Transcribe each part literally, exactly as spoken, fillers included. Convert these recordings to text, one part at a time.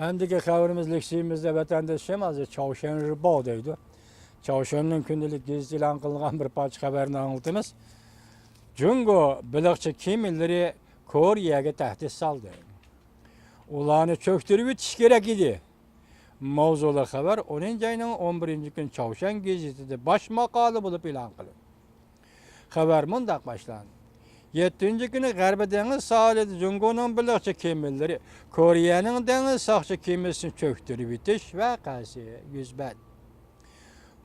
ئەمدىكى خەۋىرىمىز لېكسىيىمىزدە ۋەتەندىشىم ھازىر چاۋشيەن رىباۋ دەيدۇ. چاۋشيەننىڭ كۈندىلىك گېزىتى ئېلان قىلغان بىر پارچە خەۋەرنى ئاڭلىتىمىز. جۇڭگو بېلىقچى كېمىلىرى كورېيەگە تەھدىت سالدى. ئۇلارنى چۆكتۈرۈۋېتىش كېرەك ئىدى. ماۋزۇلۇق خەۋەر ئونىنچى ئاينىڭ ئون بىرىنچى كۈنى چاۋشيەن گېزىتىدە باش ماقالە بولۇپ ئېلان قىلىندى. خەۋەر مۇنداق باشلاندى. يەتتىنچى كۈنى غەربىي دېڭىز ساھىلىدا جۇڭگونىڭ بېلىقچى كېمىلىرى كورېيەنىڭ دېڭىز ساقچى كېمىسىنى چۆكتۈرۈۋېتىش ۋەقەسى يۈز بەردى.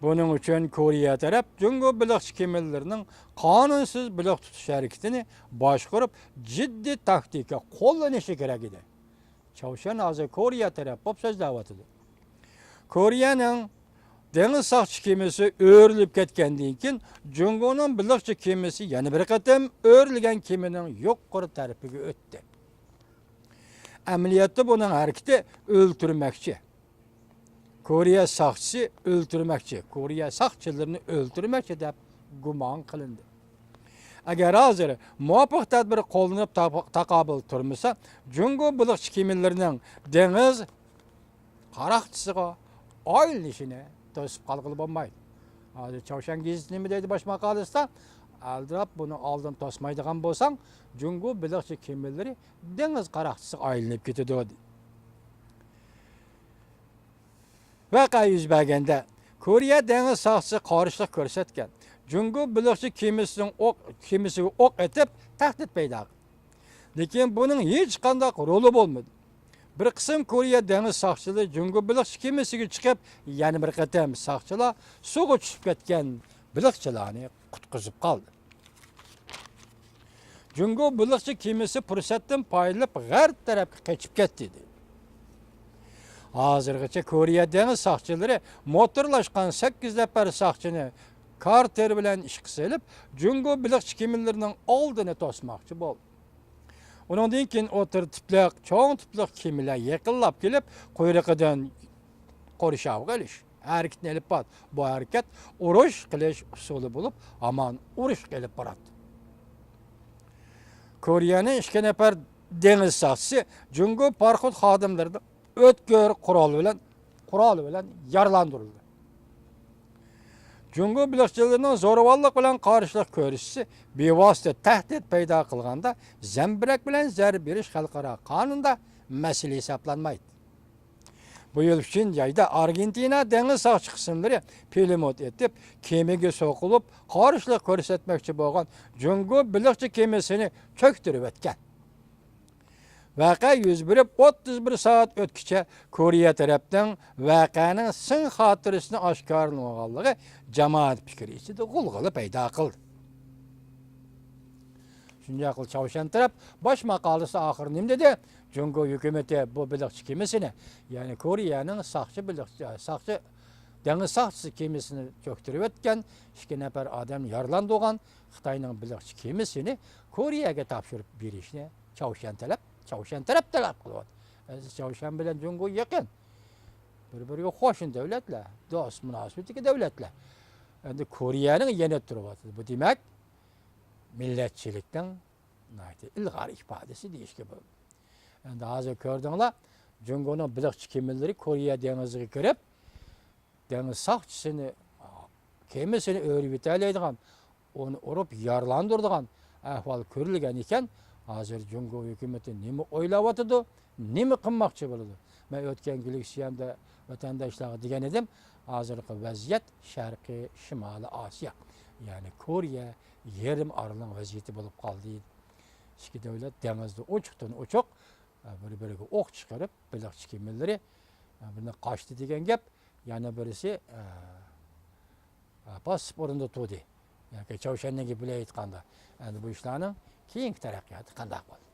بۇنىڭ ئۈچۈن كورېيە تەرەپ جۇڭگو بېلىقچى كېمىلىرىنىڭ قانۇنسىز بېلىق تۇتۇش ھەرىكىتىنى باشقۇرۇپ، جىددىي تاكتىكا قوللىنىشى كېرەك ئىدى. چاۋشيەن ھازىر كورېيە تەرەپ بولۇپ سۆزلەۋاتىدۇ. كورېيەنىڭ دېڭىز ساقچى كېمىسى ئۆرۈلۈپ كەتكەندىن كېيىن، جۇڭگونىڭ بېلىقچى كېمىسى يەنە بىر قېتىم ئۆرۈلگەن كېمىنىڭ يۇقىرى تەرىپىگە ئۆتتى. ئەمەلىيەتتە بۇنىڭ ھەرىكىتى ئۆلتۈرمەكچى. كورېيە ساقچىسى ئۆلتۈرمەكچى، كورېيە ساقچىلىرىنى ئۆلتۈرمەكچى دەپ گۇمان قىلىندى. ئەگەر ھازىر مۇۋاپىق تەدبىر قوللىنىپ تاپا-، تاقابىل تۇرمىسا، جۇڭگو بېلىقچى كېمىلىرىنىڭ دېڭىز قاراقچىسىغا ئايلىنىشىنى توسۇپ قالغىلى بولمايدۇ. ھازىر چاۋشيەن گېزىتى نېمە دەيدۇ باش ماقالىسىدا؟ ئالدىراپ بۇنىڭ ئالدىنى توسمايدىغان بولساڭ، جۇڭگو بېلىقچى كېمىلىرى دېڭىز قاراقچىسىغا ئايلىنىپ كېتىدۇ. ۋەقە يۈز بەرگەندە، كورېيە دېڭىز ساقچىسى قارشىلىق كۆرسەتكەن. جۇڭگو بېلىقچى كېمىسىنىڭ ئوق، كېمىسىگە ئوق ئېتىپ، تەھدىت پەيدا قىلدى. لېكىن بۇنىڭ ھېچقانداق رولى بولمىدى. بىر قىسىم كورېيە دېڭىز ساقچىلىرى جۇڭگو بېلىقچى كېمىسىگە چىقىپ، يەنە بىر قېتىم ساقچىلار سۇغا چۈشۈپ كەتكەن بېلىقچىلارنى قۇتقۇزۇپ قالدى. جۇڭگو بېلىقچى كېمىسى پۇرسەتتىن پايدىلىنىپ غەرب تەرەپكە قېچىپ كەتتى، دېدى. ھازىرغىچە كورېيە دېڭىز ساقچىلىرى موتورلاشقان سەككىز نەپەر ساقچىنى كارتېر بىلەن ئىشقا سېلىپ، جۇڭگو بېلىقچى كېمىلىرىنىڭ ئالدىنى توسماقچى بولدى. ئۇنىڭدىن كېيىن ئوتتۇرا تىپلىق، چوڭ تىپلىق كېمىلەر يېقىنلاپ كېلىپ، قۇيرۇقىدىن قورشاۋغا ئېلىش ھەرىكىتىنى ئېلىپ بارىدۇ. بۇ ھەرىكەت ئۇرۇش قىلىش ئۇسۇلى بولۇپ، ھامان ئۇرۇشقا ئېلىپ باراتتى. كورېيەنىڭ ئىككى نەپەر دېڭىز ساقچىسى جۇڭگو پاراخوت خادىملىرىنىڭ ئۆتكۈر قورالى بىلەن، قورالى بىلەن يارىلاندۇرۇلدى. جۇڭگو بېلىقچىلىرىنىڭ زورىۋاللىق بىلەن قارشىلىق كۆرسىتىشى بىۋاسىتە تەھدىت پەيدا قىلغاندا، زەمبىرەك بىلەن زەربە بېرىش خەلقئارا قانۇندا مەسىلە ھېسابلانمايدۇ. بۇ يىل شىنجايدا ئارگېنتىنا دېڭىز ساقچى قىسىملىرى پىلىموت ئېتىپ، كېمىگە سوقۇلۇپ، قارشىلىق كۆرسەتمەكچى بولغان جۇڭگو بېلىقچى كېمىسىنى چۆكتۈرۈۋەتكەن. ۋەقە يۈز بېرىپ ئوتتۇز بىر سائەت ئۆتكىچە كورېيە تەرەپنىڭ ۋەقەنىڭ سىن خاتىرىسىنى ئاشكارىلىمىغانلىقى جامائەت پىكرى ئىچىدە غۇلغۇلا پەيدا قىلدى. شۇنداقلا چاۋشيەن تەرەپ باش ماقالىسى ئاخىرى نېمە دېدى؟ جۇڭگو ھۆكۈمىتى بۇ بېلىقچى كېمىسىنى، يەنى كورېيەنىڭ ساقچى بېلىقچى، ساقچى، دېڭىز ساقچىسى كېمىسىنى چۆكتۈرۈۋەتكەن، ئىككى نەپەر ئادەم يارىلاندۇرغان خىتاينىڭ بېلىقچى كېمىسىنى كورېيەگە تاپشۇرۇپ بېرىشنى چاۋشيەن تەلەپ، چاۋشيەن تەرەپ تەلەپ قىلىۋاتىدۇ. ئەزىز، چاۋشيەن بىلەن جۇڭگو يېقىن. بىر-بىرىگە قوشنا دۆلەتلەر، دوست مۇناسىۋىتىدىكى دۆلەتلەر. ئەمدى كورېيەنىڭ يېنىدا تۇرۇۋاتىدۇ. بۇ دېمەك، مىللەتچىلىكنىڭ ناھايىتى ئىلغار ئىپادىسى دېيىشكە بولىدۇ. ئەمدى ھازىر كۆردۈڭلار، جۇڭگونىڭ بېلىقچى كېمىلىرى كورېيە دېڭىزىغا كىرىپ، دېڭىز ساقچىسىنى، كېمىسىنى ئۆرۈۋېتەلەيدىغان، ئۇنى ئۇرۇپ يارىلاندۇرىدىغان ئەھۋال كۆرۈلگەن ئىكەن، ھازىر جۇڭگو ھۆكۈمىتى نېمە ئويلاۋاتىدۇ، نېمە قىلماقچى بولىدۇ؟ مەن ئۆتكەن گىلىكسىيەمدە ۋەتەنداشلارغا دېگەن ئىدىم، ھازىرقى ۋەزىيەت شەرقىي شىمالىي ئاسىيا، يەنى كورېيە يېرىم ئارىلىنىڭ ۋەزىيىتى بولۇپ قالدى. ئىككى دۆلەت دېڭىزدا ئوچۇقتىن ئوچۇق، بىر-بىرىگە ئوق چىقىرىپ، بېلىقچى كېمىلىرى، بىرىنى قاچتى دېگەن گەپ، يەنە بىرسى، پاسسىپ ئورۇندا تۇردى. ياكى چاۋشيەننىڭ گېپى بىلەن ئېيتقاندا، ئەمدى بۇ ئىشلارنىڭ كېيىنكى تەرەققىياتى قانداق بولدى؟